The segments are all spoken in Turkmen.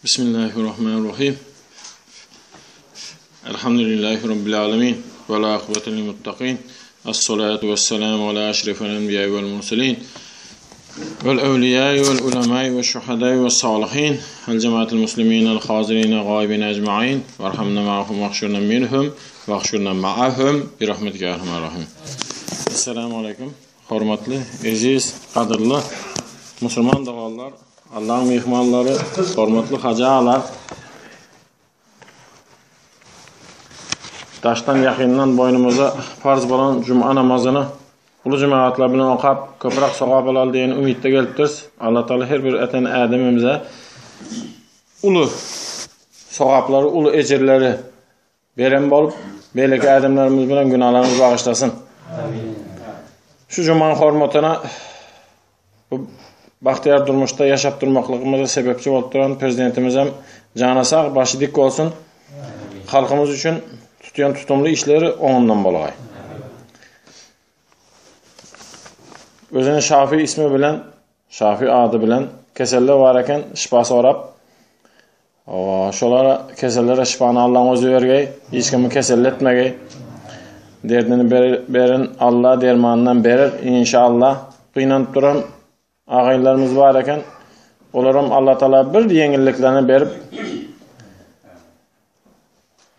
Bismillahirrahmanirrahim. Elhamdülillahi Rabbil alemin. Vel akıbetü lil muttaqin. Esselatu vesselamu ala eşrefil enbiya vel murselin. Vel evliyai vel ulemai ve şuhadai ve salihin. El cemaatil muslimin el hazirin gaibin ecmain. Verhamna ma'ahum ve minhum ve ahşurna ma'ahum. Bi rahmetike ya erhamer rahim. Esselamu aleyküm. Hormatly, eziz, gadyrly musulman doganlar, Allahyň myhmanlary, hormatly hajy agalar. Daşdan ýakyndan boýnumyza farz bolan juma namazyny uly jemagatlar bilen okap, köpräk sogap alaly diýen umytda gelipdiris. Allah Taala her bir eten ädimimize uly sogaplary, uly ejirleri Beren bolup, beýleki ädimlerimiz bilen günälerimizi bagyşlasyn. Şu jumaň hormatyna bu bagtyýar durmuşda ýaşap durmaklygymyza sebäpçi bolup duran prezidentimizem jany sag, başy dik bolsun. Halkymyz üçin tutýan tutumly işleri oňundan bolgaý. Özüni Şafi ismi bilen, Şafi ady bilen keseller bar eken, şypa sorap, Şolara kesellere şypany Allaň özi bergeý, hiç kimi keselletmegeý. Derdini beren Alla dermanyndan berer inşallah. Gynanyp duran agaylarymyz bar eken. Olaram Allah Taala bir ýeňilliklerini berip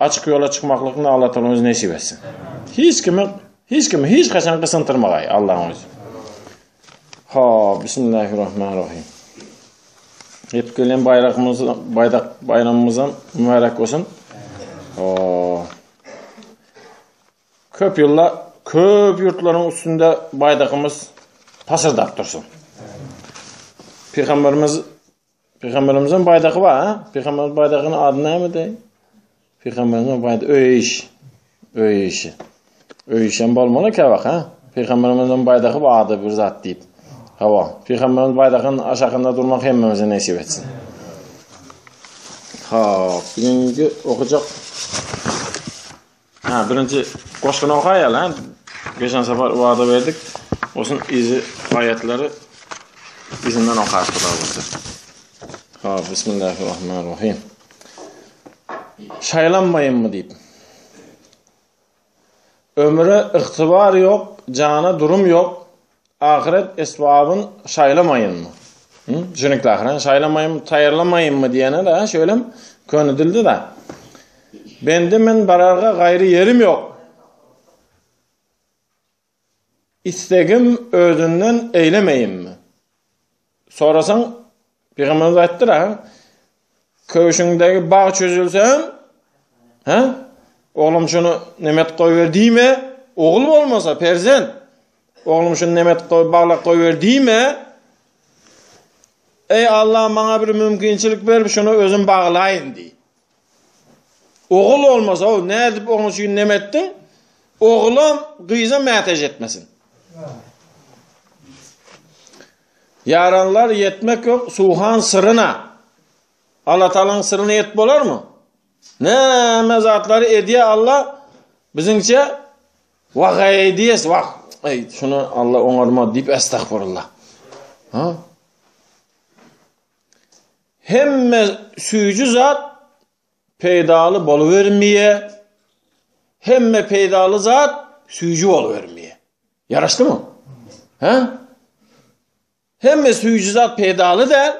açyk ýola çykmaklygyny Allah Taala özi nesip etsin. Hiç kimi hiç kimi hiç haçan gysyntyrmagaý Allaň özi. Ha, bismillahirrahmanirrahim. Ýetip gelen baýrakymyz, baýdak baýramymyzam mübärek bolsun. Köp ýylda köp ýurtlaryň üstünde baýdakymyz pasyrdap dursun. Pygamberimiz Pygamberimiziň baýdaky bar, ha? Pygamberimiz baýdagynyň ady nämedi? Pygamberimiziň baýdagy öý iş. Öý işi. Öý işem bolmaly käwagt, ha? Pygamberimiziň baýdagy bardy bir zat diýip. Hawa, pygamberimiz baýdagynyň aşagynda durmak hemmämize nesip etsin. Ha, bugünkü okujak Ha, birinji goşgyny okaýaly, ha? Geçen sapar wada berdik. Olsun izi aýatlary izinden okar Huda bolsa. Ha, bismillahirrahmanirrahim. Şaýlanmaýynmy diýip. Ömre ygtybar ýok, jana durum ýok, ahyret esbabyn şaýlamaýynmy? Hı? Düşünikli ahyret şaýlamaýyn, taýýarlamaýynmy diýene de şöylem köne dilde de. Bende men bararga gaýry ýerim ýok. Istegim özünden eýlemeýinmi? Sorasaň, Pygamberimiz aýtdyr, ha? Köwşüňdäki bag çözülse, ha? Oglum şuny nemet goýber diýme, ogul bolmasa perzent. Oglum şuny nemet goý, baglak goýber diýme. Ey Allah maňa bir mümkinçilik berip şuny özüm baglaýyn diý. Ogul bolmasa, o nädip onuň üçin neme etdiň? Oglam gyza mätäç etmesin. Ýaranlar ýetmek ýok suhan syryna. Allah Taalanyň syryna ýetip bolarmy? Näme zatlary edýär Allah biziňçe wah diýes wah eý şuny Allah oňarma diýip estagfurullah. Ha? Hemme süýji zat peýdaly bolubermeýär. Hemme peýdaly zat süýji bolubermeýär. Ýaraşdymy? Hä? Hemme süýji zat peýdaly däl.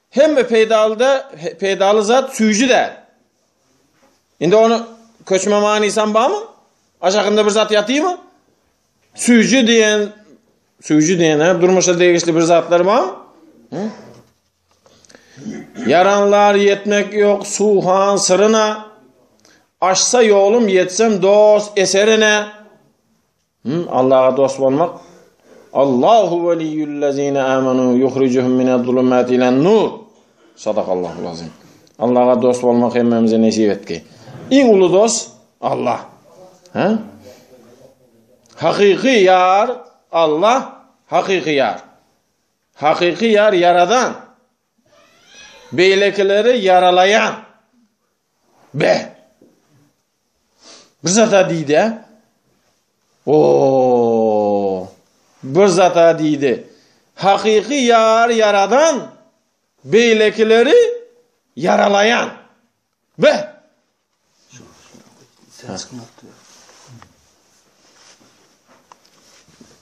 Hemme peýdaly da peýdaly zat süýji däl. Indi ony köçme manysam barmy? Aşakynda bir zat ýatymy? Süýji diýen süýji diýen hä durmuşa degişli bir zatlar barmy? Hı? Ýaranlar ýetmek ýok suhan syryna. Aşsa ýolum ýetsem dost eserine. Hı, Allaha dost bolmak. Allahu veliyyullezine amanu yuhrijuhum minez-zulumati ilen-nur. Sadakallahu azim. Allaha dost bolmak hemmämize nesip etgi. Iň uly dost Allah. Ha? Hakyky ýar Allah, hakyky ýar. Hakyky ýar ýaradan. Beýlekileri ýaralaýan. Be. Bir zata diýdi. O. Bir zata diýdi. Hakyky ýar ýaradan. Beýlekileri. ýaralaýan. Be!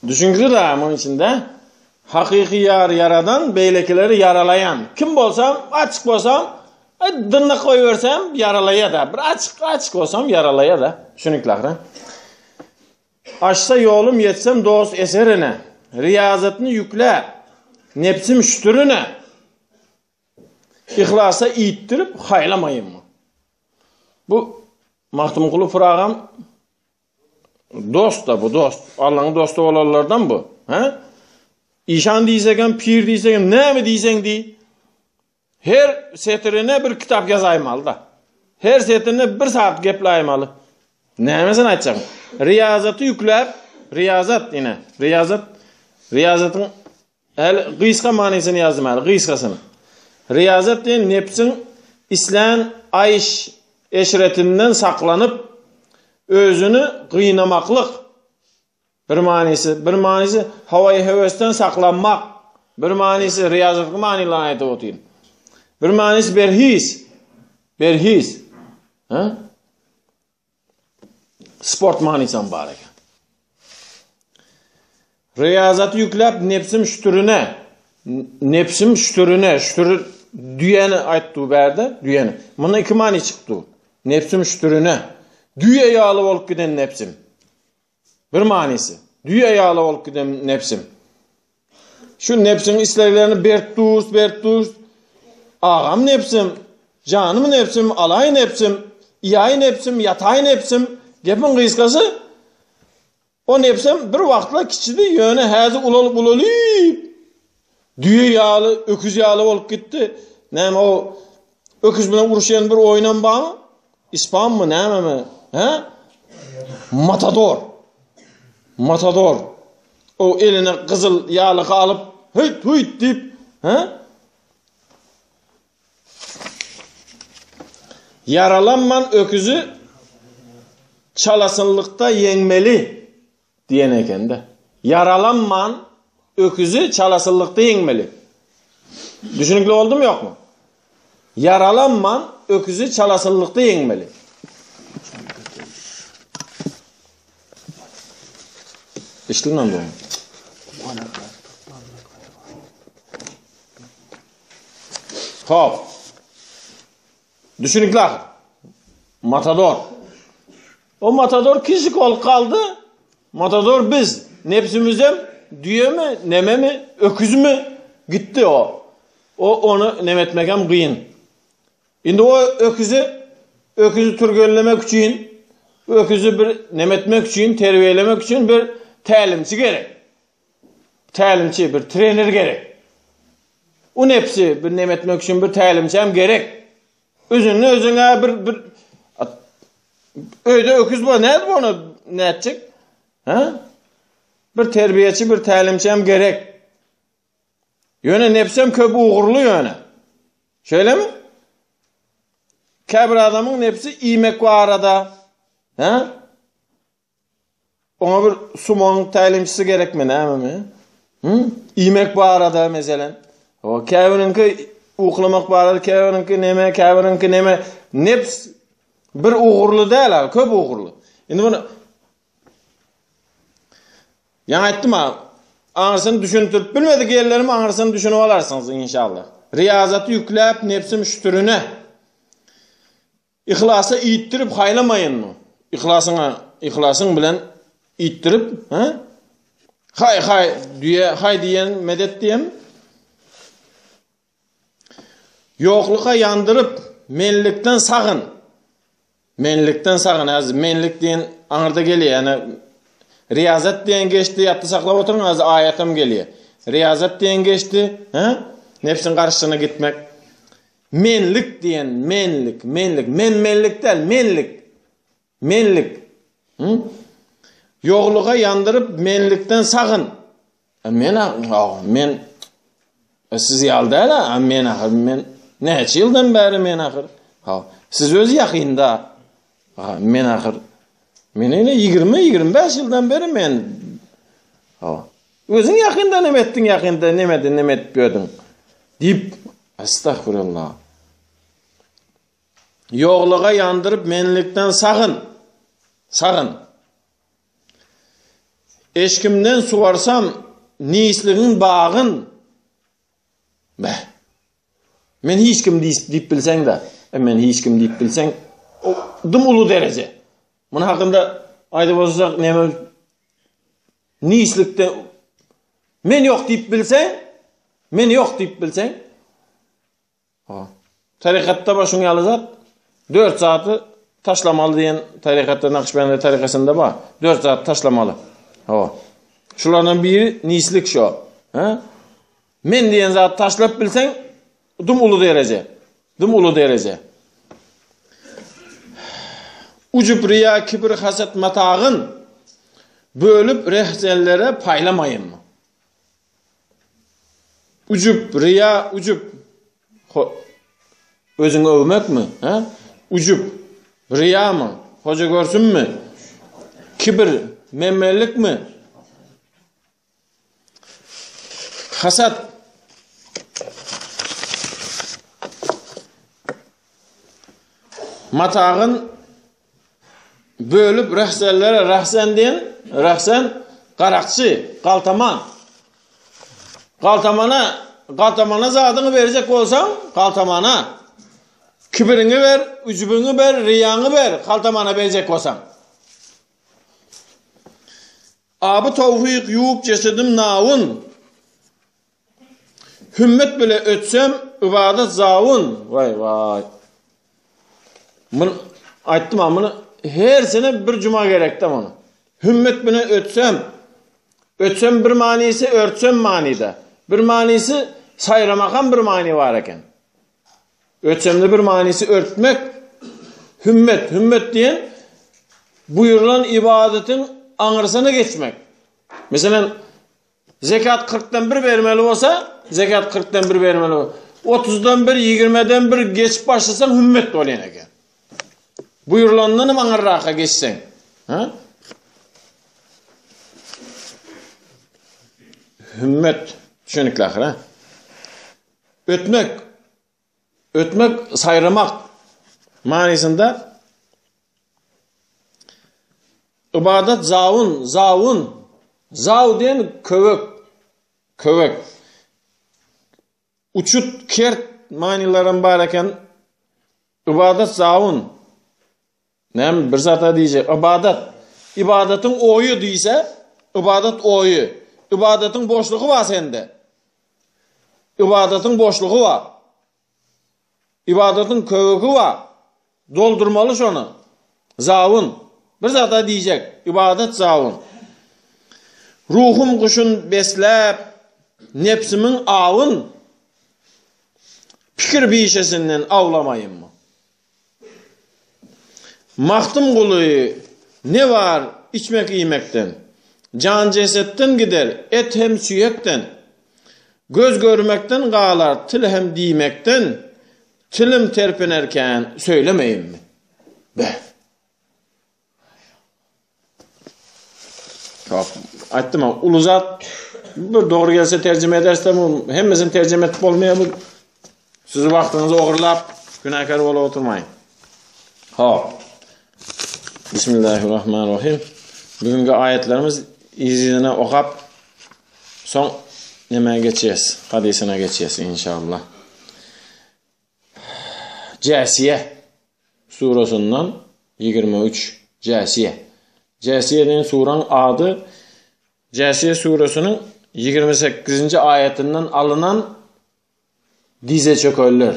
Düşünkli da munuň içinde hakyky ýar ýaradan, beýlekileri ýaralaýan. Kim bolsam, açyk bolsam, dyrnak goýbersem ýaralaýar-da. Bir açyk, açyk bolsam ýaralaýar-da. Düşünikli ahyry. Aşsa ýolum ýetsem dost eserine, Riýazatny ýükläp, nebsim şütürine, Yhlasa iýtdirip haýlamaýynmy? Bu Magtymguly Pyragam dost-da bu dost. Allaň dosty bolanlardan bu. Hä? Işan diýsegem, pir diýsegem, näme diýseň diý. Her setirine bir kitap ýazaýmaly-da. Her setirine bir saat gepläýmaly. Nämesini aýtjak? Riýazaty ýükläp, riýazat ine, riýazat, riýazatyň häli gysga manysyny ýazdym häli, gysgasyny. Riýazat diýen nepsiň islän aýş eşretinden saklanyp, özüni gynamaklyk. Bir manysy, bir manysy hawaýy höwesden saklanmak. Bir manysy riýazatly manylaryny aýdyp otyryn. Bir manysy berhiz. Berhiz. Ha? Sport manysam bar eken. Riýazaty ýükläp nebsim şütürine, nebsim şütürine, şütür düýeni aýtdy bärde, düýeni. Munda iki many çykdy. Nebsim şütürine. Düýe ýaly bolup giden nebsim. Bir manysy, düýe ýaly bolup giden nebsim. Şu nebsiň isleglerini berk duz, berk duz. Agam nebsim, janym nebsim, alaý nebsim, iýaý nebsim, ýataý nebsim. Gepiň gysgasy, o nebsem bir wagtlar kiçidi, ýöne häzir ulalyp ulalyp, düýe ýaly, öküz ýaly bolup gitdi. Näme o öküz bilen uruşýan bir oýunam barmy? Ispanmy nämemi? Hä? Matador. Matador. O eline gyzyl ýalyk alyp, hüýt hüýt diýip, hä? Ýaralanman öküzi çalasynlykda ýeňmeli diýen ekende. Ýaralanman öküzi çalasynlykda ýeňmeli. Düşünikli boldumy ýokmy? Ýaralanman öküzi çalasynlykda ýeňmeli. Eşidilmän bu. Hop. Düşünikli ahyr. Matador. O matador kiçik bolup galdy. Matador biz. Nebsimizem düýemi, nememi, öküzmi gitdi o. O ony neme etmegem gyn. Indi o öküzi öküzi türgenlemek üçin, öküzi bir neme etmek üçin, terbiýelemek üçin bir tälimçi gerek. Tälimçi, bir trener gerek. O nepsi bir neme etmek üçin bir tälimçi hem gerek. Özüňe özüňe bir bir öýde öküz bar, nädip ony nätjek? Ha? Bir terbiýeçi, bir tälimçi hem gerek. Ýöne nebsem köp ugurly ýöne. Şeýlemi? Käbir adamyň nebsi iýmek barada, hä? Oňa bir sumoň tälimçisi gerekmi, nämemi? Hı? Iýmek barada meselem. O käbiriňki uklamak barada, käbiriňki neme, käbiriňki neme. Nebs bir ugurly däl, köp ugurly. Indi bunu Ýaňy aýtdym-a, aňyrsyny düşündirip bilmedik ýerlerim aňyrsyny düşünip alarsyňyz inşallah. Riýazaty ýükläp nebsim şütürine. Yhlasa iýtdirip haýlamaýynmy? Yhlasyňa, yhlasyň bilen iýtdirip, hä? Haý, haý, düýe, haý diýen medet diýen. Ýokluka ýandyryp, menlikden sagyn. Menlikden sagyn, häzir menlik diýen aňyrda gelýär. Ýani riýazat diýen geçdi, ýatda saklap oturyň, häzir aýatam gelýär. Riýazat diýen geçdi, hä? Nebsiň garşysyna gitmek. Menlik diýen, menlik, menlik, men-menlik däl, menlik. Menlik. Hı? Ýogluga ýandyryp, menlikden sagyn. E, men men e, siz ýaly däl, a men ahyr men näçe ýyldan bäri men ahyr. Ha, siz öz ýakynda. Ha, men ahyr men ene 20-25 ýyldan bäri men Ha. Özüň ýakynda näme etdiň, ýakynda näme etdiň, näme edip ýördüň? diýip, estagfirullah. Ýogluga ýandyryp menlikden sagyn, sagyn. Eşkimden suwarsam nisligiň bagyn. Beh. Men hiç kim diýip bilseň-de, e, men hiç kim diýip bilseň, o dym uly dereje. Muny hakynda aýdyp otursak, näme nislikde men ýok diýip bilseň, men ýok diýip bilseň, Ha. Tarikatda bar şuň ýaly zat. Dört zady taşlamaly diýen tarikatda Nakşbendi tarikasynda bar. Dört zat taşlamaly. Ha. Şulardan biri nislik şo. Ha? Men diýen zat taşlap bilseň, dum uly dereje. Dum uly dereje. Ujup riya kibir hasat matagyn bölüp rehzenlere paýlamaýynmy? Ujup, riýa, ujup. Özüňi öwmekmi? Hä? Ujup, riýamy? Hoja görsünmi? Kibir, menmenlikmi? Hasat. Matagyn Bölüp rehzenlere rehzen diýen, rehzen garakçy, galtaman. Galtamana, galtamana zadyňy berjek bolsaň, galtamana. Kibiriňi ber, üjübiňi ber, riýaňy ber, galtamana berjek bolsaň. Aby towfyk ýuwup jesedim nawun. Hümmet bile ötsem, ybadat zawun. Waý, waý. Muny aýtdym ha, muny her sene bir juma gerekde muny. Hümmet bile ötsem, ötsem bir manysy, örtsem manyda. Bir manysy saýramakam bir many bar eken. Ötsemde bir manysy örtmek, hümmet, hümmet diýen buýrulan ibadatyň aňyrsyna geçmek. Meselem, Zekat kyrkdan bir bermeli bolsa, zekat kyrkdan bir bermeli bolsa, otuzdan bir, ýigrimeden bir geçip başlasaň hümmet bolýan eken. Buýrulandan hem aňyrraka geçseň. Ha? Hümmet düşünikli ahyr, ha? Ötmek, ötmek, saýramak manysynda Ybadat zawun, zawun, zaw diýen köwek, köwek. Uçut, kert manylaram bar eken. Ybadat zawun. Näme bir zat diýjek. Ybadat. Ybadatyň oýy diýse, ybadat oýy. Ybadatyň boşlugy bar sende. Ybadatyň boşlugy bar. Ybadatyň köwegi bar. Doldurmaly şony. Zawun. Bir zat-a diýjek. Ybadat zawun. Ruhum guşun besläp, nebsimiň awun pikir bişesinden awlamaýynmy? Magtymguly, ne bar içmek-iýmekden? Jan jesetden gider, et hem süýekden. Göz görmekden galar, til hem diýmekden, Tilim terpenerkän söýlemeýinmi? Beh! Çok aýtdym uly zat bir dogry gelse terjime edersem hemmesini terjime etip bolmaýar bu. Siz wagtyňyzy ogurlap günäkär bolup oturmaýyn. Hop. Bismillahirrahmanirrahim. Bugünkü aýatlarymyz yzyna okap soň nämä geçýäs? Hadysına geçýäs inşallah. Jäsiye surasyndan 23 Jäsiye. Jäsiye diýen suraň ady Jäsiye surasynyň 28-nji aýatyndan alynan dize çökerler.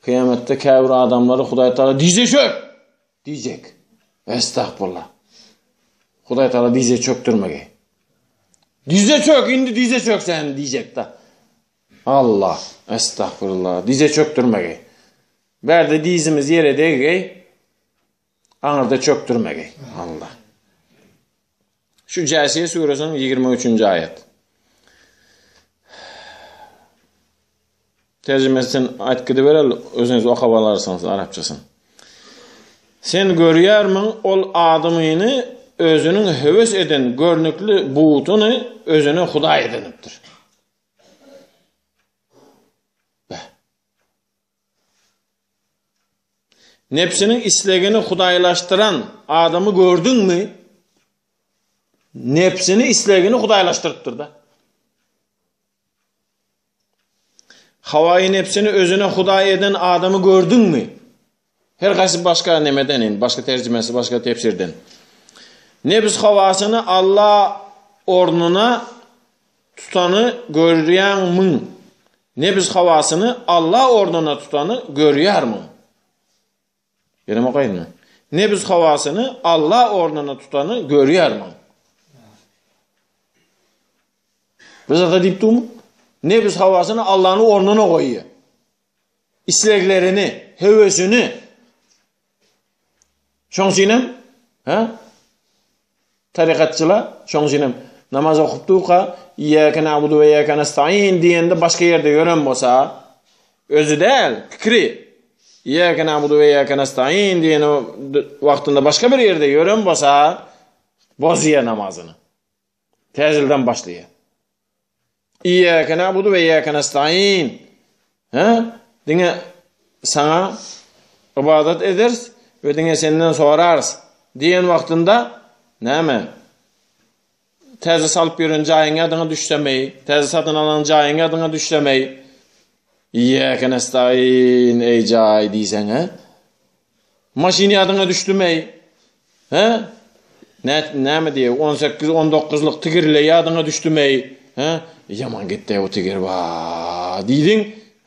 Kyýamatda käbir adamlary Hudaý Taala dize çök diýjek. Estagfurullah. Hudaý Taala dize çökdürmegi. Dize çök, indi dize çök sen diýjek-de. Allah, estagfurullah, dize çökdürmegi. Bärde dizimiz ýere deggeý, aňyrda çökdürmegi. Allah. Şu Jäsiye suresiniň 23-nji aýat. Terjimesini aýdyp gidibereli, özüňiz okap alarsyňyz arapçasyny. Sen görýärmiň ol adamyny özüniň höwes eden görnükli butuny özüne hudaý edinipdir. Beh. Nebsiniň islegini hudaýlaşdyran adamy gördüňmi? Nebsini islegini hudaýlaşdyrypdyr-da. Hawaýy nebsini özüne hudaý eden adamy gördüňmi? Her haýsy başga nemeden indi, başga terjimesi, başga tefsirden. Nebs hawasyny Alla ornuna tutany görýäňmiň? Nebs hawasyny Alla ornuna tutany görýärmiň? Ýene okaýynmy? Nebs hawasyny Alla ornuna tutany görýärmiň? Bir zada diýip durmy? Nebs hawasyny Allanyň ornuna goýýar. Isleglerini, höwesini. Şoň üçin hem, ha? Tarikatçylar şoň üçin hem namaz okup durka, Iyyake na'budu we iyyake nesta'in diýende başga ýerde ýören bolsa, özi däl, pikiri Iyyake na'budu we iyyake nesta'in diýen wagtynda başga bir ýerde ýören bolsa, bozýar namazyny. Täzeden başlaýar. Iyyake na'budu we iyyake nesta'in. Hä? Diňe saňa ybadat ederis we diňe senden sorarys diýen wagtynda näme? Täze salyp ýören jaýyň ýadyňa düşsemeý, täze satyn alan jaýyň ýadyňa düşsemeý. Iyyake nesta'in eý jaý diýseň, hä? Maşyn ýadyňa düşdümeý? Hä? Nä, näme diýe, 18, 19-lyk tigirle ýadyňa düşdümeý? Hä? Ýaman gitdi o tigir ba diýdiň.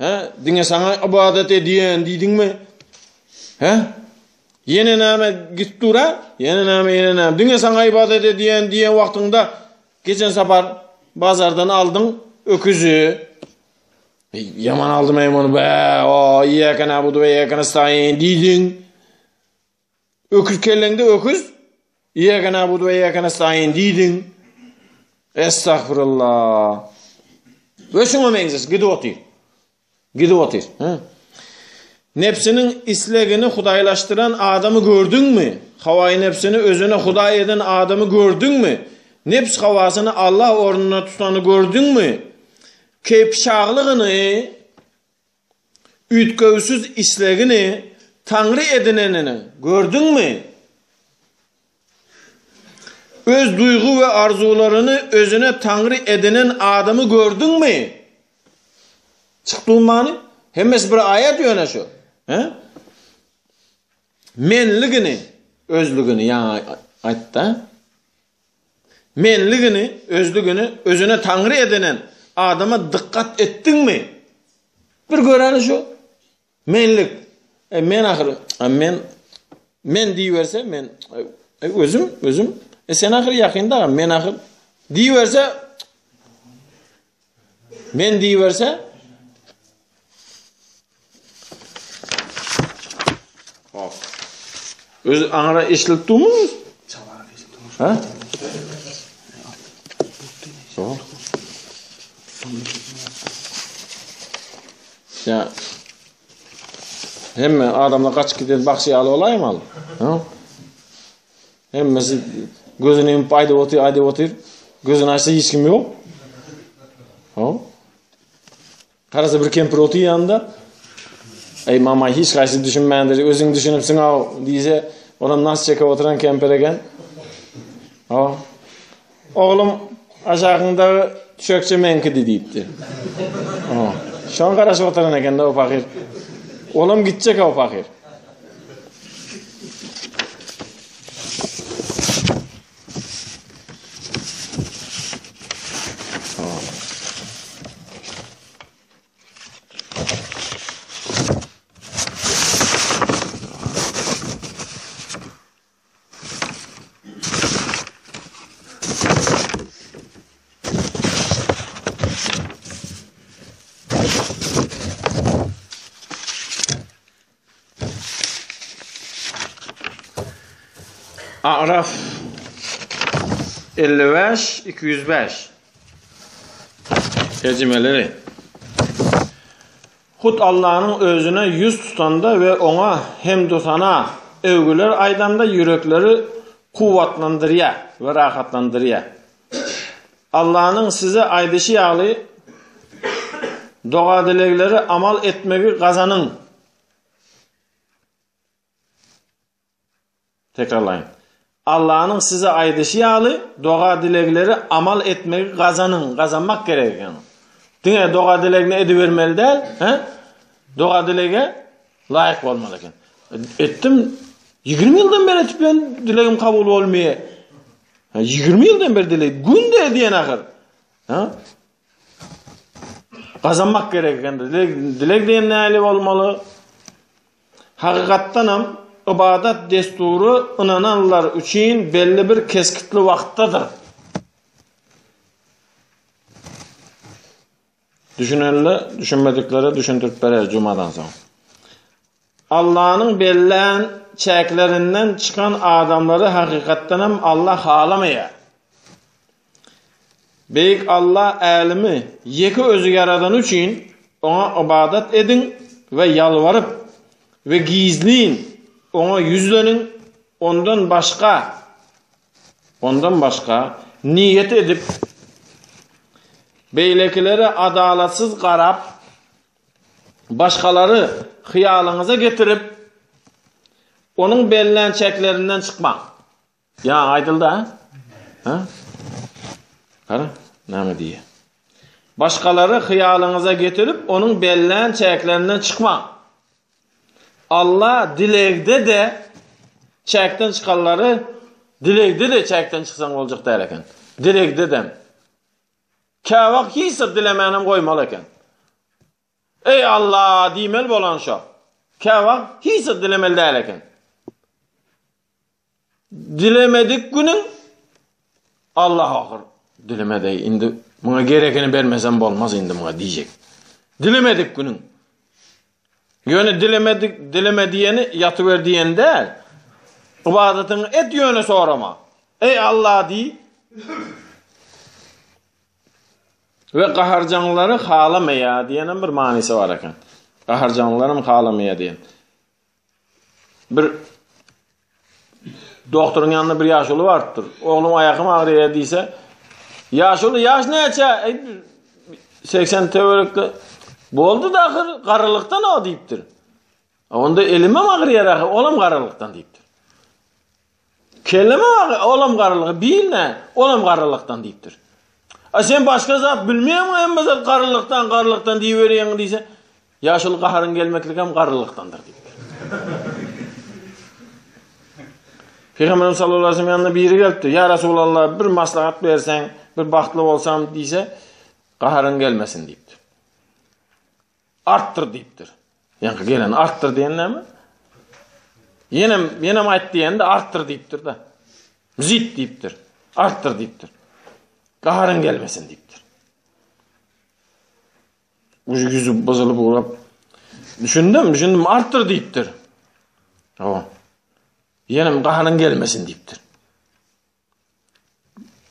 Hä? Diňe saňa ybadat edýän diýdiňmi? Hä? Ýene näme gitip dur-a? Ýene näme, ýene näme? Diňe saňa ybadat edýän diýen wagtyňda geçen sapar bazardan aldyň öküzi. Ýaman aldym eý muny be, o iýýäke nabudu we iýýäke nestaýin diýdiň. Öküz kelleňde öküz, iýýäke nabudu we iýýäke nestaýin diýdiň. Estagfirullah. We şuňa meňzeş gidip otyr. Gidip otyr. Hı? Nebsiniň islegini hudaýlaşdyran adamy gördüňmi? Hawaýy nebsini özüne hudaý eden adamy gördüňmi? Nebs hawasyny Allah ornuna tutany gördüňmi? Keýpiçaglygyny, üýtgewsiz islegini Taňry edinenini gördüňmi? Öz duýgy we arzuwlaryny özüne Taňry edinen adamy gördüňmi? Çykdy many? Hemmesi bir aýat ýöne şu. He? Menligini, özlügini ýaňy aýtdy. Menligini, özlügini özüne taňry edinen adama dykgat etdiňmi? Bir göreni şu. Menlik. E, men ahyr, e, men men diýiberse, men e, özüm, özüm. E sen ahyr ýakynda, men ahyr diýiberse men diýiberse Hop. Öz aňra eşilip durmy? Ha? Hop. Ya hemme adamlar gaçyp giden bagşy ýaly bolaýmaly. Ha? Hemmesi gözüni ýumup aýdyp otyr, aýdyp otyr. Gözüni açsa hiç kim ýok. Ha? Garasa bir kempir otyr ýanynda. Eý mama hiç haýsy düşünmändir, özüň düşünipsiň-aw diýse, olam nas çekip oturan kempir eken. Ha. Oglum aşagyňdagy düşekçe meňkidi diýipdir. Ha. Şoňa garaşyp oturan eken-de o pahyr. Olam gitjek o pahyr. A'raf 55 205 Terjimeleri Hut Allanyň özüne ýüz tutanda we oňa hemdu-sana, öwgüler aýdanda ýürekleri kuwwatlandyrýar we rahatlandyrýar. Allanyň size aýdyşy ýaly doga-dilegleri amal etmegi gazanyň. Tekrarlaýyn. Allanyň size aýdyşy ýaly doga-dilegleri amal etmegi gazanyň, gazanmak gerek eken. Diňe doga-dilegini edibermeli däl, he? Doga-dilege laýyk bolmaly eken. Etdim, 20 ýyldan beri etip ýörün, dilegim kabul bolmaýar. 20 ýyldan beri dileg, günde edýän ahyr. Ha? Gazanmak gerek eken. Dileg, dileg diýen näli bolmaly? Hakykatdanam, ybadat dessury ynananlar üçin belli bir kesgitli wagtdadyr. Düşünenle, düşünmediklere düşündirip berer jumadan soň. Allanyň bellän çäklerinden çykan adamlary hakykatdanam Alla halamaýar. Beýik Alla älemi ýeke özi ýaradany üçin oňa ybadat ediň we ýalbaryp we gizlin oňa ýüzleniň, ondan başga ondan başga niýet edip beýlekilere adalatsyz garap başgalary hyýalyňyza getirip onuň bellän çäklerinden çykmaň. Ýa aýdyldy ha? Ha? Gara, näme diýýär? Başgalary hyýalyňyza getirip, onuň bellän çäklerinden çykmaň. Allah dilegde-de çäkden çykanlary dilegde-de çäkden çyksaň boljak däl eken. Dilegde-de. Käwagt hiç zat dilemänem goýmaly eken. Eý Allah diýmeli bolan şo. Käwagt hiç zat dilemeli däl eken. Dilemedik günüň Allah ahyr dilemedi indi muňa gerekini bermesem bolmaz indi muňa diýjek. Dilemedik günüň. Ýöne dilemedik dileme diýeni ýatyber diýen däl. Ybadatyňy et ýöne sorama. Eý Allah diý. We gaharjaňlary halamaýar diýenem bir manysy bar eken. Gaharjaňlaram halamaýar diýen. Bir doktoryň ýanyna bir ýaşuly barypdyr. Oglum aýagym agyrýar diýse, ýaşuly ýaş näçe? 80 töwerekde. Boldy da ahyr garrylykdan o diýipdir. Onda elimem agyrýar ahyr, olam garrylykdan diýipdir. Kelleme agy, olam garrylygy, bilme, olam garrylykdan diýipdir. A sen başga zat bilmeýäňmi, hemme zat garrylykdan, garrylykdan diýiberýäň diýse, ýaşuly gaharyň gelmeklik hem garrylykdandyr diýipdir. Pygamberimiz sallallahu aleyhi ve sellem ýanyna biri gelipdir. Ýa Resulallah, bir maslahat berseň, bir bagtly bolsam diýse, gaharyň gelmesin diýipdir. Artdyr diýipdir. Ýaňky gelen artdyr diýen näme? Ýenem, ýenem aýt diýende artdyr diýipdir-de. Zit diýipdir. Artdyr diýipdir. Gaharyň gelmesin diýipdir. Uji ýüzi bozulyp ugrap. Düşündim, düşündim, artdyr diýipdir. Hawa. Ýenem gaharyň gelmesin diýipdir.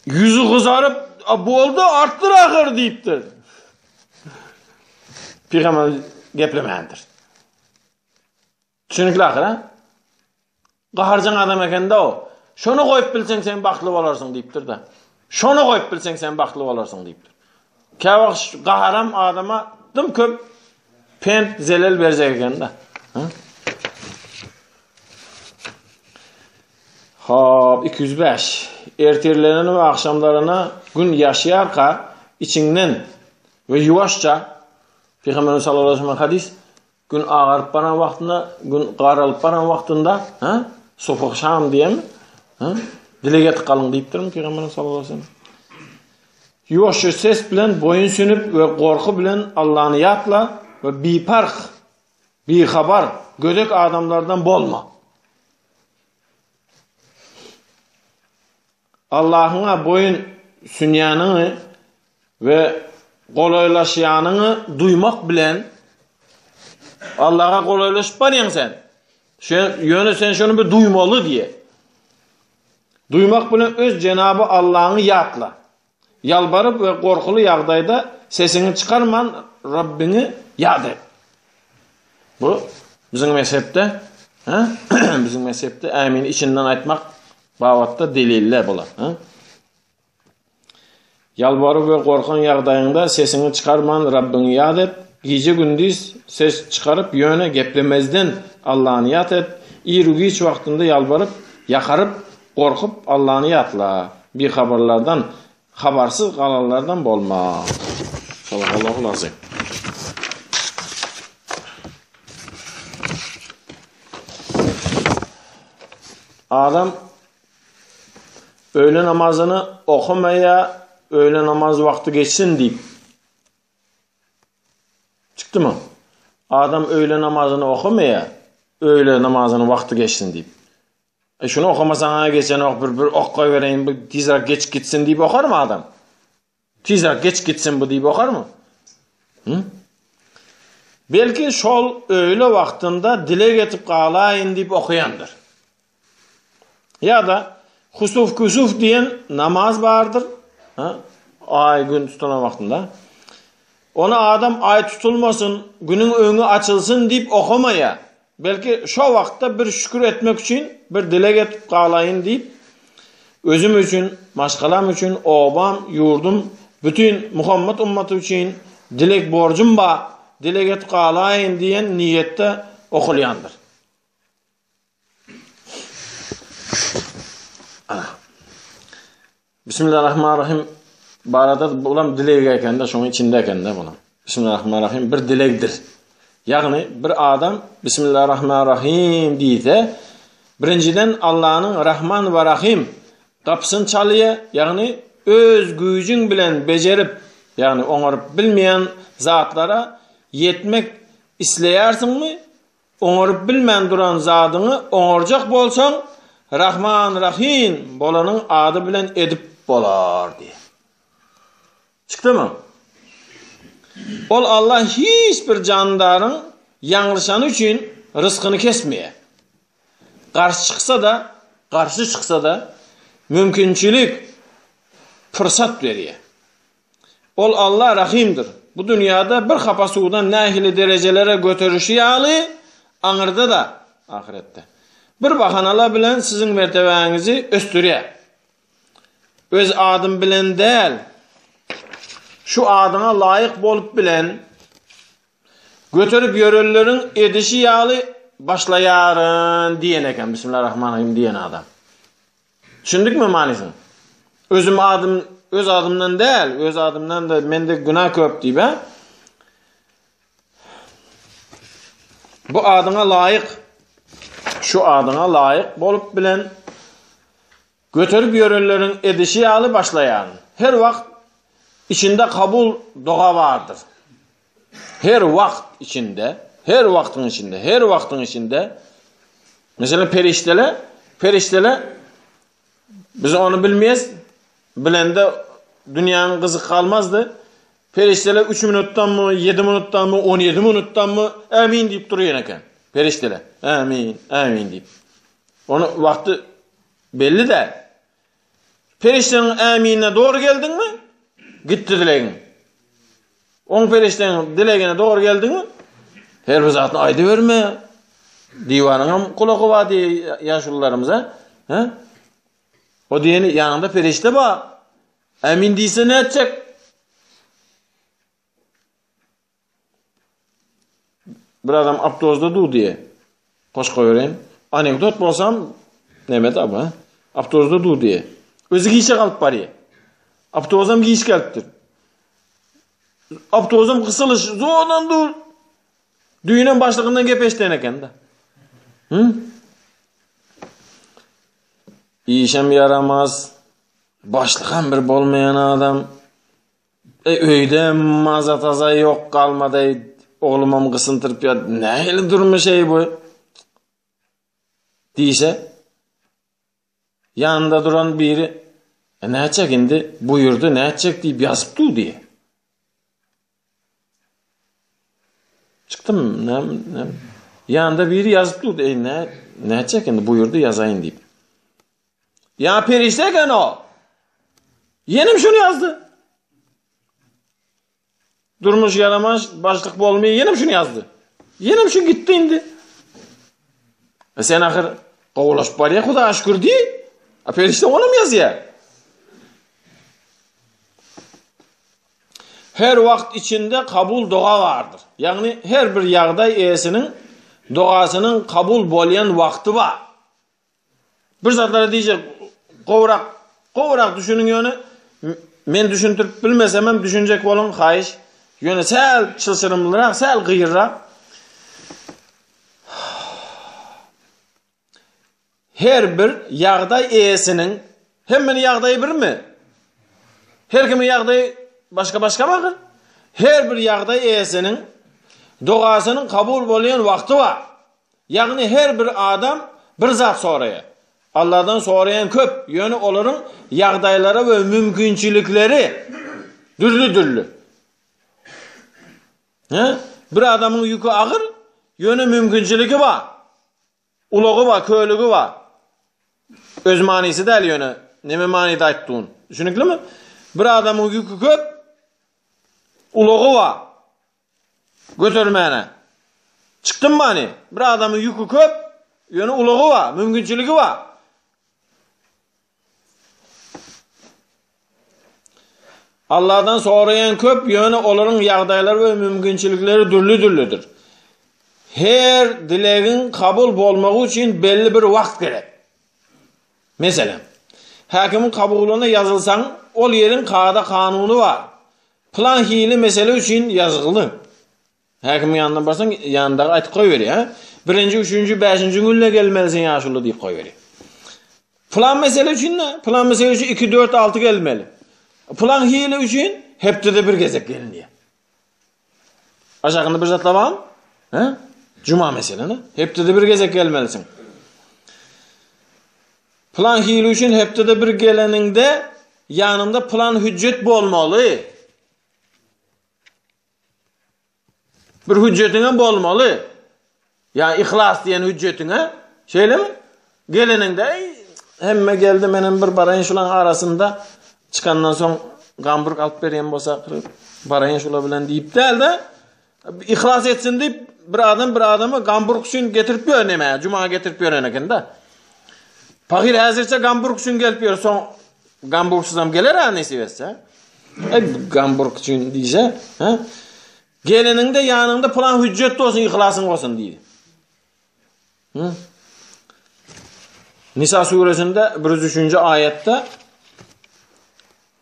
Ýüzi gyzaryp, boldy, artdyr ahyr diýipdir. Pygamber geplemändir. Düşünikli ahyr, ha? Gaharjaň adam ekende o. Şony goýup bilseň sen bagtly bolarsyň diýipdir-de. Şony goýup bilseň sen bagtly bolarsyň diýipdir. Käwagt gaharam adama dym köp pent zelel berjek ekende. Ha? Hop, 205. Ertirlerine we agşamlaryna gün ýaşýarka içiňden we ýuwaşça Pygamberimiz sallallahu aleyhi ve sellem hadis gün agaryp baran wagtynda, gün garalyp baran wagtynda, ha? Subh şam diýen, ha? Dileg etip galyň diýipdirmi Pygamberimiz sallallahu aleyhi ve sellem? Ýuwaşja ses bilen boýun sünüp we gorky bilen Allany ýatla we biparh, bihabar, gödek adamlardan bolma. Allahyňa boýun sünýäniňi we golaýlaşýanyňy duýmak bilen Allaha golaýlaşyp barýaň sen. Ýöne sen şony bir duýmaly diýe. Duýmak bilen öz Jenaby Allaňy ýatla. Ýalbaryp we gorkuly ýagdaýda sesiňi çykarman Rabbiňi ýat et. Bu biziň mezhepde, hä? Biziň mezhepde ämini içinden aýtmak babatda deliller bular, hä? Ýalbaryp we gorkan ýagdaýyňda sesiňi çykarman Rabbiňi ýat et. Gije-gündiz ses çykaryp, ýöne geplemezden Allany ýat et. Iru-giç wagtynda ýalbaryp, Ýakaryp, gorkup Allany ýatla. Bihabarlardan, habarsyz galanlardan bolma. Sadakallahul azim. Adam öýle namazyny okamaýa, öýle namaz wagty geçsin diýip. Çykdymy? Adam öýle namazyny okamaýa, öýle namazyny wagty geçsin diýip. E şuny okamasaň geçenok bir bir ok goýbereýin bu tizräk geçip gitsin diýip okarmy adam? Tizräk geçip gitsin bu diýip okarmy? Hı? Belki şol öýle wagtynda dileg etip galaýyn diýip okaýandyr. Ýa-da husuf kusuf diýen namaz bardyr. Ha? Aý gün tutulan wagtynda. Ony adam aý tutulmasyn, günüň öňi açylsyn diýip okamaýar. Belki şo wagtda bir şükür etmek üçin bir dileg etip galaýyn diýip, özüm üçin, maşgalam üçin, obam, ýurdum, bütin Muhammet ummaty üçin dileg borjum bar, dileg etip galaýyn diýen niýetde okalýandyr. Bismillahirrahmanirrahim barada bulam dileg ekende, şonuň içinde ekende bulam. Bismillahirrahmanirrahim bir dilegdir. Ýagny bir adam Bismillahirrahmanirrahim diýse, birinjiden Allanyň Rahman we Rahim gapysyny çalýar, ýagny öz güýjüň bilen bejerip, ýagny oňaryp bilmeýän zatlara ýetmek isleýärsiňmi? Oňaryp bilmän duran zadyňy oňarjak bolsaň, Rahman Rahym bolanyň ady bilen edip bolar diýýär. Çykdymy? Ol Allah hiç bir jandaryň ýalňyşany üçin ryskyny kesmeýär. Garşy çyksa-da, garşy çyksa-da mümkinçilik, pursat berýär. Ol Alla Rahymdyr. Bu dünýäde bir hapa suwdan nähili derejelere göterişi ýaly, aňyrda-da, ahyretde, bir bahanalar bilen siziň mertebäňizi ösdürýär. Öz adym bilen däl, şu adyňa laýyk bolup bilen, göterip ýörenleriň edişi ýaly başlaýaryn diýen eken, Bismillahirrahmanirrahim diýen adam. Düşündikmi manysyny? Özüm adym, öz adymdan däl, öz adymdan da mende günä köp diýip, ha? Bu adyňa laýyk, şu adyňa laýyk bolup bilen göterip ýörenleriň edişi ýaly başlaýaryn. Her wagt içinde kabul doga bardyr. Her wagt içinde, her wagtyň içinde, her wagtyň içinde Meselem perişdeler, perişdeler biz ony bilmeýäs, bilende dünýäniň gyzyk galmazdy. Perişdeler 3 minutdanmy, 7 minutdanmy, 17 minutdanmy ämin diýip durýan eken. Perişdeler ämin, ämin diýip. Ony wagty belli däl. Perişdäniň äminine dogry geldiňmi? Gitdi dilegiň. Oň perişdäniň dilegine dogry geldiňmi? Her bir zadyny aýdyberme. Diwaryňam gulagy bar diýýär ýaşulularymyz, ha? O diýeni ýanyňda perişde bar. Ämin diýse nätjek? Bir adam awtobusda dur diýe. Goş goýbereýin. Anekdot bolsam näme da bu? Awtobusda dur diýe. Özi giçe galyp barýar. Awtobusam giç gelipdir. Awtobusam gysylyş zordan dur. Düýnem başlygyndan gep eşden eken da. Hı? Işem ýaramaz. Başlygam bir bolmaýan adam. E öýde maza taza ýok galmady oglumam gysyntyryp ýat nähili durmuş eý bu diýse ýanynda duran biri e nätjek indi buýurdy nätjek diýip ýazyp dur diýe. Çykdym näm näm ýanynda biri ýazyp dur eý nä nätjek indi buýurdy ýazaýyn diýip. Ýa perişde eken o. Ýenem şuny ýazdy. Durmuş ýaramaz, başlyk bolmaý, ýenem şuny ýazdy. Ýenem şu gitdi indi. E sen ahyr gowulaşyp barýa, Hudaýa şükür diý. A perişde onam ýazýar. Her wagt içinde kabul doga bardyr. Ýagny her bir ýagdaý eýesiniň dogasynyň kabul bolýan wagty bar. Bir zatlara diýjek gowrak, gowrak düşüniň ýöne men düşündirip bilmesem hem düşünjek boluň haýyş. Ýöne säl çylşyrymlyrak, säl gyýyrrak. Her bir ýagdaý eýesiniň hemmeniň ýagdaýy birmi? Her kimiň ýagdaýy başga-başgamy ahyr? Her bir ýagdaý eýesiniň dogasynyň kabul bolýan wagty bar. Ýagny her bir adam bir zat soraýar. Allahdan soraýan köp, ýöne olaryň ýagdaýlary we mümkinçilikleri dürli-dürli. He? Bir adamyň ýüki agyr, ýöne mümkinçiligi bar. Ulagy bar, kölügi bar. Öz manysy däl ýöne, neme manyda aýtdygyny. Düşüniklimi? Bir adamyň ýüki köp, ulagy bar. Götermäne. Çykdym many. Bir adamyň ýüki köp, ýöne ulagy bar, mümkinçiligi bar. Allahdan soraýan köp, ýöne olaryň ýagdaýlary we mümkinçilikleri dürli-dürlüdir. Her dilegiň kabul bolmagy üçin belli bir wagt gerek. Meselem, häkimiň kabulyna ýazylsaň, ol ýeriň kada-kanuny bar. Pylan hili mesele üçin ýazgyly. Häkimiň ýanyna barsaň, ýanyndaky aýtyp goýberýär. Birinji, üçünji, bäşinji günde gelmelisiň ýaşuly diýip goýberýär. Pylan mesele üçin ne? Pylan mesele üçin 2, 4, 6 gelmeli. Pylan hili üçin hepdede bir gezek gelinýär. Aşagynda bir zatlar barmy? He? Cuma meseleni. Hepdede bir gezek gelmelisiň. Pylan hili üçin hepdede bir geleniňde ýanynda pylan hüjjet bolmaly. Bir hüjjetiňem bolmaly. Ýa yhlas diýen hüjjetiňe, şeýlemi? Geleniňde, eý, hemme geldi, menem bir baraýyn şulaň arasynda, çykandan soň gamburg alyp berýän bolsa, baraýyn şular bilen diýip däl-de, yhlas etsin diýip, bir adam bir adamy gamburg üçin getirip ýör näme, juma getirip ýören eken-de. Pahyr häzirçe gamburg üçin gelip ýör, soň Gamburgsyzam geler-ä nesip etse. Ey, Gamburg üçin diýse, ha? Geleniňde ýanyňda pylan hüjjet bolsun, yhlasyň bolsun diýdi. Hı? Nisa suresinde 103-nji aýatda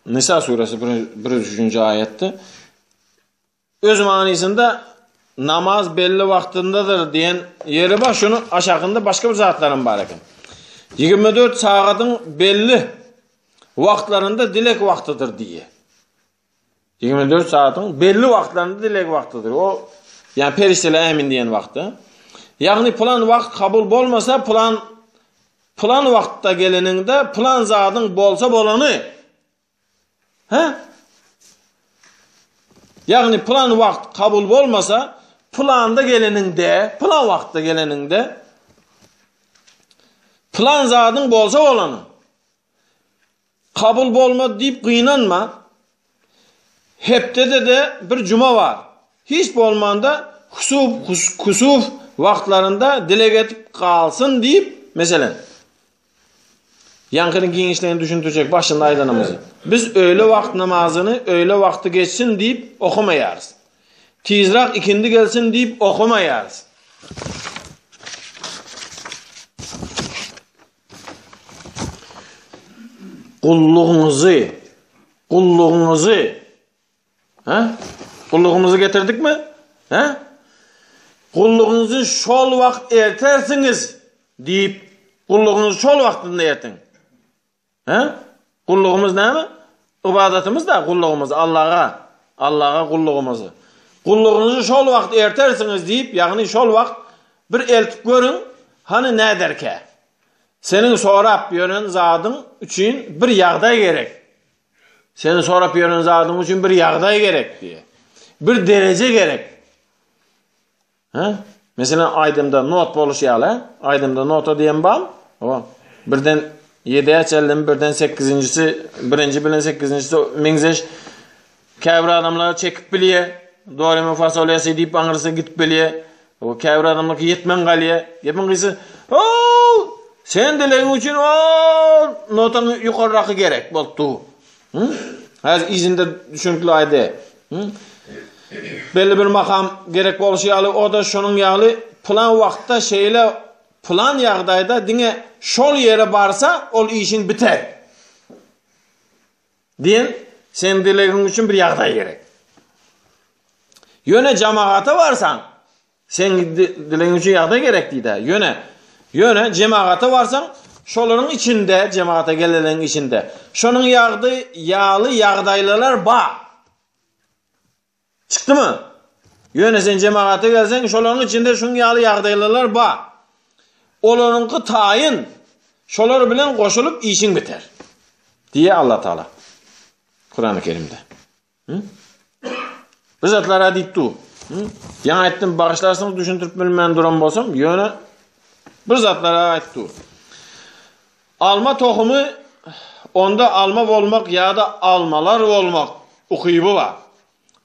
Nisa suresi 103-nji aýatda Öz manysynda namaz belli wagtyndadyr diýen ýeri bar, şunuň aşakynda başga bir zatlaram bar eken. 24 sagadyň belli wagtlarynda dilek wagtydyr diýýär. 24 sagatyň belli wagtlarynda dilek wagtydyr. O ýa perişdeler ämin diýen wagtda. Ýagny plan wagt kabul bolmasa, plan plan wagtda geleniňde plan zadyň bolsa bolany. Hä? Ýagny plan wagt kabul bolmasa, planda geleniňde, plan wagtda geleniňde plan zadyň bolsa bolany. Kabul bolmady diýip gynanma. Hepdede-de bir juma bar. Hiç bolmanda husuf, kusuf wagtlarynda dileg edip galsyn diýip, meselem, Ýaňkynyň giňişleýin düşündirjek başynda aýdanymyzy. Biz öýle wagt namazyny öýle wagty geçsin diýip okamaýarys. Tizrak ikindi gelsin diýip okamaýarys. Gullugyňyzy, gullugyňyzy Hä? Gullugymyzy getirdikmi? Hä? Gullugyňyzy şol wagt ertersiňiz diýip, gullugyňyzy şol wagtynda ertiň. Hä? Gullugymyz näme? Ybadatymyz da gullugymyz Allaha. Allaha gullugymyzy. Gullugyňyzy şol wagt ertersiňiz diýip, ýagny şol wagt bir eltip görüň, hany näderkä? Seniň sorap ýören zadyň üçin bir ýagdaý gerek. Seni sorap ýören zadyň üçin bir ýagdaý gerek diýe. Bir dereje gerek. Ha? Meselem aýdymda not boluş ýaly, aýdymda nota diýen bar. O birden 7-ä çenli, birden 8-injisi, birinji bilen 8-injisi meňzeş. Käbir adamlar çekip bilýär. Do re mi fa sol la si diýip aňyrsy gidip bilýär. O käbir adamlar ýetmän galýar. Gepiň gysy, o sen dilegiň üçin o notaň ýokarraky gerek bolupdy. Hı? Häzir yzynda düşünikli aýdy. Hı? Belli bir makam gerek bolşy ýaly, o da şonuň ýaly plan wagtda şeýle. Pylan ýagdaýda diňe şol ýere barsa, ol işiň biter. Diýen seň dilegiň üçin bir ýagdaý gerek. Ýöne jemagata barsaň, seň dilegiň üçin ýagdaý gerek diýdä. Ýöne ýöne jemagata barsaň, şolaryň içinde, jemagata gelenleriň içinde şonuň ýagdy ýaly ýagdaýlylar bar. Çykdymy? Ýöne sen jemagata gelseň, şolaryň içinde şuň ýaly ýagdaýlylar bar. Olaryňky taýyn, şolar bilen goşulyp işiň biter. Diýýär Allah Taala. Kurany Kerimde. Hı? Bir zatlara diýip dur. Hı? Ýaňy aýtdym, bagyşlarsyňyz düşündirip bilmän duran bolsam, ýöne bir zatlara aýtdy dur. Alma tohumy onda alma bolmak ýa-da almalar bolmak ukyby bar.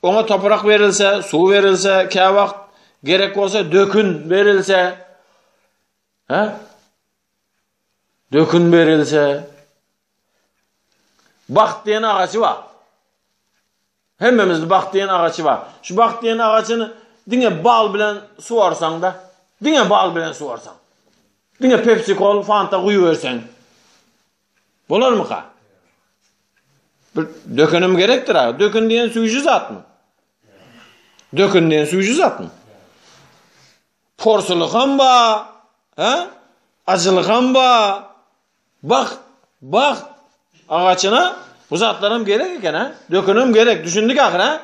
Oňa toprak berilse, suw berilse, käwagt gerek bolsa dökün berilse, hä? Dökün berilse, bagt diýen agajy bar. Hemmemizde bagt diýen agaçy bar. Şu bagt diýen agaçyny diňe bal bilen suwarsaň-da, diňe bal bilen suwarsaň. Diňe Pepsi kol, Fanta guýuberseň. Bolarmyka? Bir dökünim gerekdir ha. Dökün diýen süýji zatmy? Dökün diýen süýji zatmy? Porsulykam ba, ha? Ajylykam ba. Bagt, bagt agaçyna bu zatlaram gerek eken ha. Dökünem gerek, düşündik ahyr ha.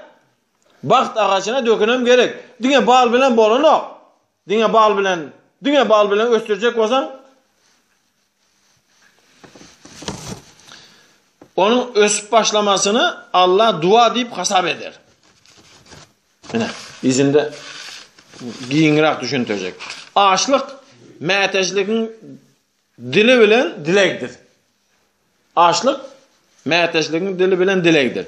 Bagt agaçyna dökünem gerek. Diňe bal bilen bolanok. Diňe bal bilen, diňe bal bilen ösdürjek bolsaň, onuň ösüp başlamasyny Allah dua diýip hasap eder. Ine, izinde giňräk düşündirjek. Açlyk mätäçligiň Dili bilen dilegdir. Açlyk mätäçligiň dili bilen dilegdir.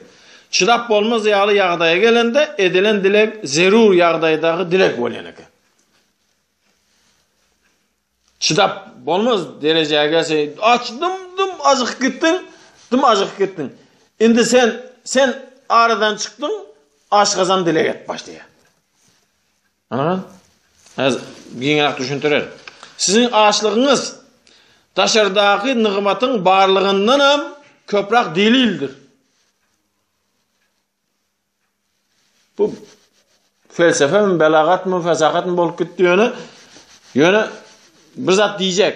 Çydap bolmaz ýaly ýagdaýa gelende edilen dileg zerur ýagdaýdaky dileg bolýan eken. Çydap bolmaz derejä gelse aç dym dym ajykyp gitdiň, dym ajykyp gitdiň. Indi sen sen aradan çykdyň, aşgazan dileg edip başlaýar. Ana, az giňräk düşündirer. Siziň açlygyňyz daşardaky nygmatyň barlygyndanam köpräk delildir. Bu felsefemi, belagatmy, fesahatmy bolup gitdi ýöne, ýöne bir zat diýjek.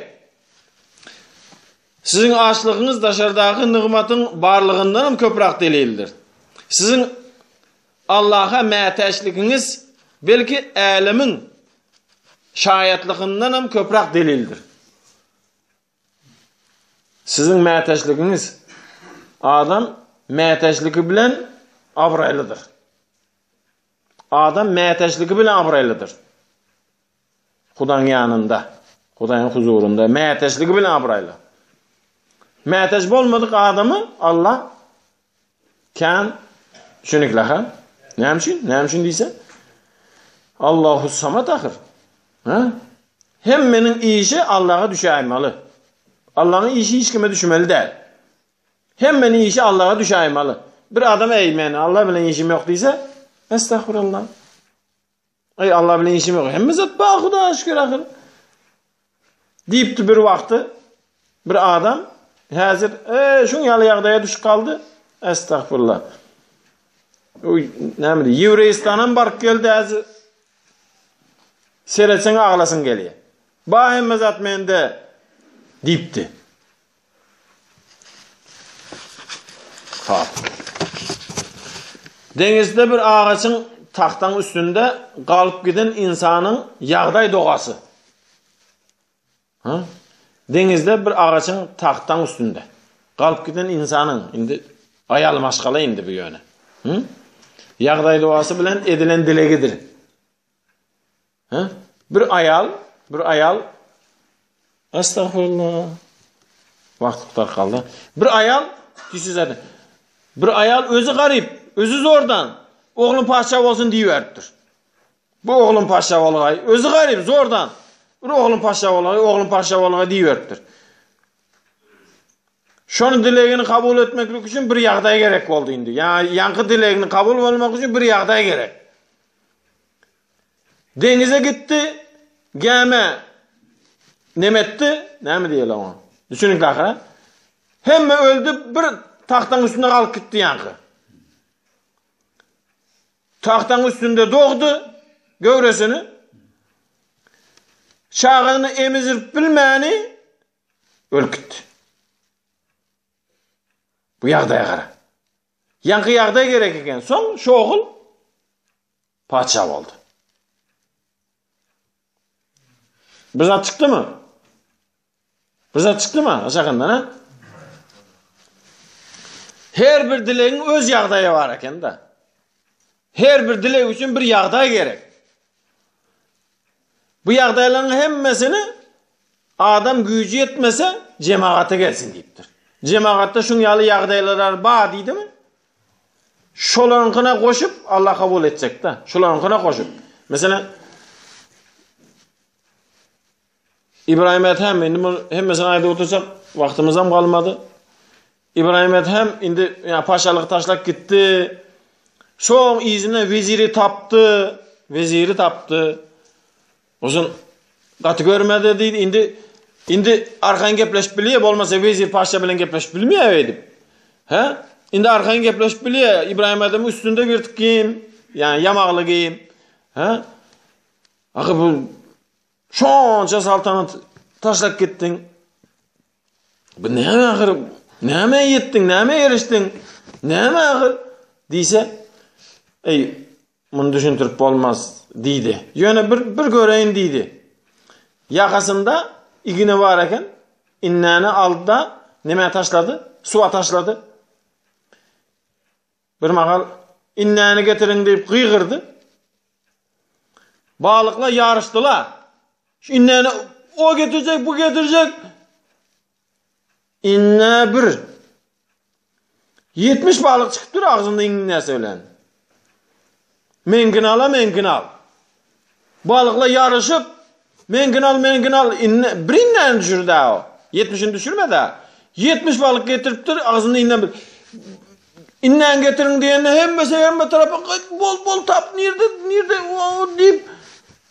Siziň açlygyňyz daşardaky nygmatyň barlygyndanam köpräk delildir. Siziň Allaha mätäçligiňiz belki älemiň şaýatlygyndanam köpräk delildir. Siziň mätäçligiňiz adam mätäçligi bilen abraýlydyr. Adam mätäçligi bilen abraýlydyr. Hudaýyň ýanynda, Hudaýyň huzurynda mätäçligi bilen abraýly. Mätäç bolmadyk adamy Allah kän düşünikli ha? Näme üçin? Näme üçin diýse? Allahu samat ahyr. Ha? Hemmeniň işi Allaha düşäýmeli. Allahyň işi hiç kime düşmeli däl. Hemmeniň işi Allaha düşäýmeli. Bir adam eý men Allah bilen işim ýok diýse, estagfirullah. Eý Allah bilen işim ýok. Hemme zat bar Hudaýa şükür ahyr. Diýipdi bir wagty bir adam häzir eý şuň ýaly ýagdaýa düşüp galdy. Estagfurullah. Oý näme diýip Ýewreýistanam baryp geldi häzir. Seretseň aglasyň gelýär. Ba hemme zat mende diýipdi. Hop. Deňizde bir agaçyň tagtaň üstünde galyp giden ynsanyň ýagdaý dogasy. Ha? Deňizde bir agaçyň tagtaň üstünde galyp giden ynsanyň indi aýal maşgala indi bu ýöne. Hı? Ýagdaý dogasy bilen edilen dilegidir. Hä? Bir aýal, bir aýal Estagfirullah. Wagt gutaryp galdy. Bir aýal, diýsiz zaten. Bir aýal özi garyp, özi zordan oglum patyşa bolsun diýiberipdir. Bu oglum patyşa bolgaý, özi garyp, zordan. Bir oglum patyşa bolgaý, oglum patyşa bolgaý diýiberipdir. Şonuň dilegini kabul etmeklik üçin bir ýagdaý gerek boldy indi. Ýa ýaňky dilegini kabul bolmak üçin bir ýagdaý gerek. Deňize gitdi, gämä. Neme etdi? Näme diýeli oňa? Düşüniňki ahyra. Hemme öldi, bir tagtaň üstünde galyp gitdi ýaňky. Tagtaň üstünde dogdy göwresini. Çagasyny emizirip bilmäni ölüp gitdi. Bu ýagdaýa gara. Ýaňky ýagdaý gerek eken. Soň şu ogul patyşa boldy. Bir zat çykdymy? Bir zat çykdymy aşakyndan ha? Her bir dilegiň öz ýagdaýy bar eken-de. Her bir dileg üçin bir ýagdaý gerek. Bu ýagdaýlaryň hemmesini adam güýji ýetmese jemagata gelsin diýipdir. Jemagatda şuň ýaly ýagdaýlar bar diýdimi? Şolaryňkyna goşup Allah kabul etjek-de. Şolaryňkyna goşup. Meselem İbrahim Ethem indi bu hemmesini aýdyp otursak wagtymyzam galmady. İbrahim Ethem indi ýa paşalygy taşlap gitdi. Şoň yzyna weziri tapdy. Weziri tapdy. Uzun gaty görmedi diýdi. Indi indi arkaýyn gepleşip bilýär, bolmasa wezir paşa bilen gepleşip bilmeýär öýdüp. Hä? Indi arkaýyn gepleşip bilýär. İbrahim Ethem üstünde ýyrtyk geýim, ýa ýamagly geýim. Hä? Ahy bu şonça saltanat taşlap gitdiň. Bu näme ahyr? Näme ýetdiň? Näme erişdiň? Näme ahyr? Diýse, eý, muny düşündirip bolmaz diýdi. Ýöne bir bir göreýin diýdi. Ýakasynda igine bar eken. Innäni aldy-da, nämä taşlady? Suwa taşlady. Bir mahal innäni getiriň diýip gygyrdy. Balyklar ýaryşdylar. Şu innäni o getirjek, bu getirjek. Inne bir 70 balyk çykyp dur agzynda innäsi bilen. Meňkini ala, meňkini al. Balyklar ýaryşyp, meňkini al, meňkini al, inne, bir innäni düşürdi o. 70-ini düşürmedi. 70 balyk getiripdir, agzynda inne bir. Innäni getiriň diýende hemmesi hemme tarapa bol bol tap nirde nirde diýip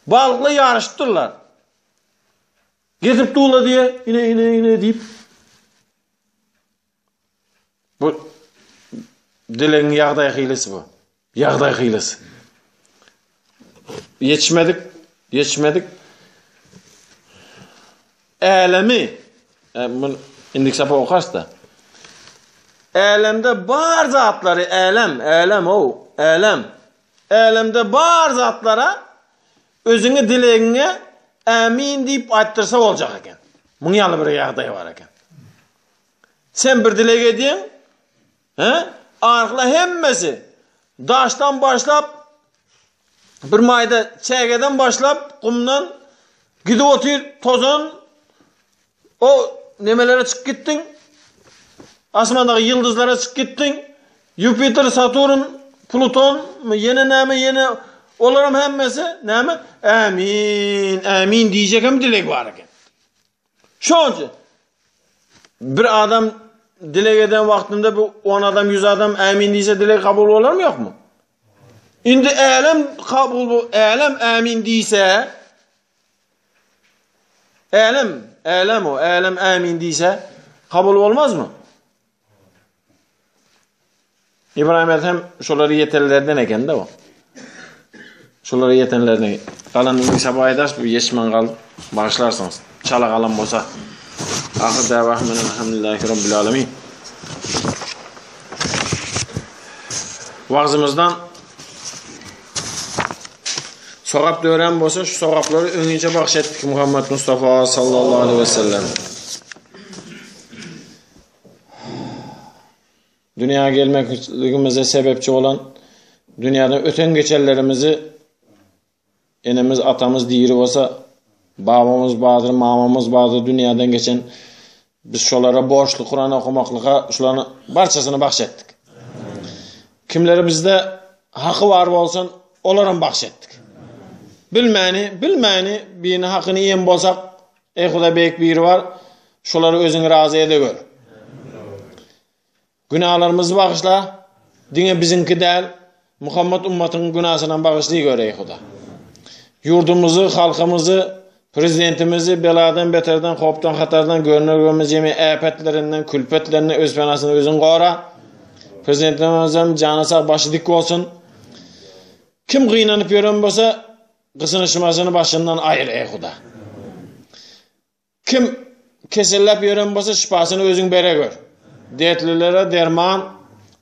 balyklar ýaryşypdyrlar. Getirip durlar diýe, ine ine ine diýip. Bu dilegiň ýagdaý hylysy bu. Ýagdaý hylysy. Ýetişmedik, ýetişmedik. Älemi, e, mun indik sapa okarys-da. Älemde bar zatlary, älem, älem o, älem. Älemde bar zatlara özüňi dilegiňe ämin diýip aýtdyrsa boljak eken. Muň ýaly bir ýagdaý bar eken. Sen bir dileg edýäň, he? Arhla hemmesi daşdan başlap bir maýda çägeden başlap gumdan gidip otyr tozan o nemelere çykyp gitdiň. Asmandaky ýyldyzlara çykyp gitdiň. Ýupiter, Saturn, Pluton, ýene näme, ýene olaryň hemmesi näme? Ämin, ämin diýjek hem dileg bar eken. Şonça bir adam dileg eden wagtynda bu 10 adam, 100 adam ämin diýse dileg kabul bolarmy ýokmy? Indi älem kabul bu älem ämin diýse älem, älem o, älem ämin diýse kabul bolmazmy? İbrahim Ethem şolary ýetenlerden eken de o. Şolary ýetenlerden. Galan indi sabah aýdaş bu ýeşmen gal. Bagyşlarsyňyz. Çala galan bolsa. Ahyr däwahum elhamdülillahi rabbil alamin. Wagzymyzdan sogap dörän bolsa şu sogaplary öňinçe bagş etdik Muhammed Mustafa sallallahu aleyhi ve sellem. Dünýä gelmekligimize sebepçi bolan dünýäden öten geçenlerimizi enemiz, atamyz diri bolsa, babamyz bardyr, mamamyz bardyr dünýäden geçen biz şolara borçly Kur'an okamaklyga şularyň barçasyny bagş etdik. Kimleri bizde haky bar bolsun, olaram bagş etdik. Bilmäni, bilmäni birini hakyny iýen bolsak, Eý Hudaý beýik biri bar, şolary özüň razy ede gör. Günahlarymyzy bagyşla, diňe biziňki däl, Muhammet ummatynyň günasynam bagyşly gör eý Huda. Ýurdumyzy, halkymyzy. Prezidentimizi beladan, beterden, howpdan, hatardan, görner görmez jemi äpetlerinden, külpetlerinden öz penasynda özüň gora. Prezidentimizem jany sag, başy dik bolsun. Kim gynanyp ýören bolsa, gysynyşmasyny başyndan aýyr, eý Huda. Kim keselläp ýören bolsa, şypasyny özüň bere gör. Dertlilere derman,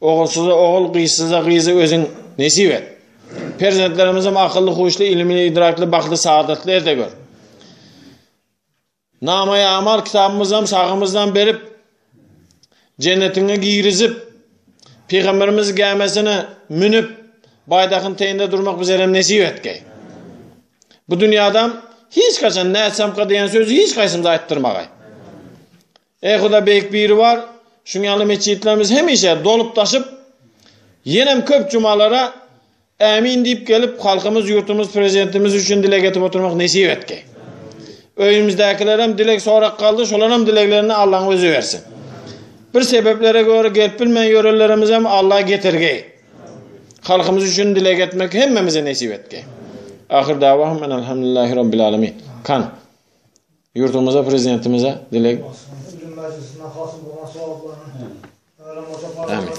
ogulsyza ogul, gyzsyza gyzy özüň nesip et. Perzentlerimizem akylly, huşly, ilimli, idrakly, bagtly, saadatly ede gör. Namaýy amal kitabymyzam sagymyzdan berip, jennetiňe girizip, Pygamberimiz gämesine münüp, baýdakyň teýinde durmak bizerem nesip etgeý. Bu dünýädem hiç haçan nätsemka diýen sözi hiç haýsymyza aýtdyrmagaý. Eý Huda beýik biri bar, şuň ýaly metjitlerimiz hemişe dolup daşyp, ýenem köp jumalara Ämin diýip gelip halkymyz, ýurtumyz, prezidentimiz üçin dileg etip oturmak nesip etgeý. Öýümizdäkilerem dileg sorak galdy, şolaram dileglerini Allaň özi bersin. Bir sebeplere göre gelip bilmän ýörenlerimizem Alla getirgeý. Halkymyz üçin dileg etmek hemmemize nesip etgeý. Ahyr dawahum enelhamdülillahi rabbil alamin. Kan. Ýurdumyza, prezidentimize dileg. Ilim mejlisinden hasyl bolan sogaplaryny Amin.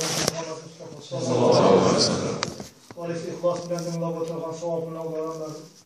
Halis ihlas bilen diňläp oturan sogabyny Alladan bersin.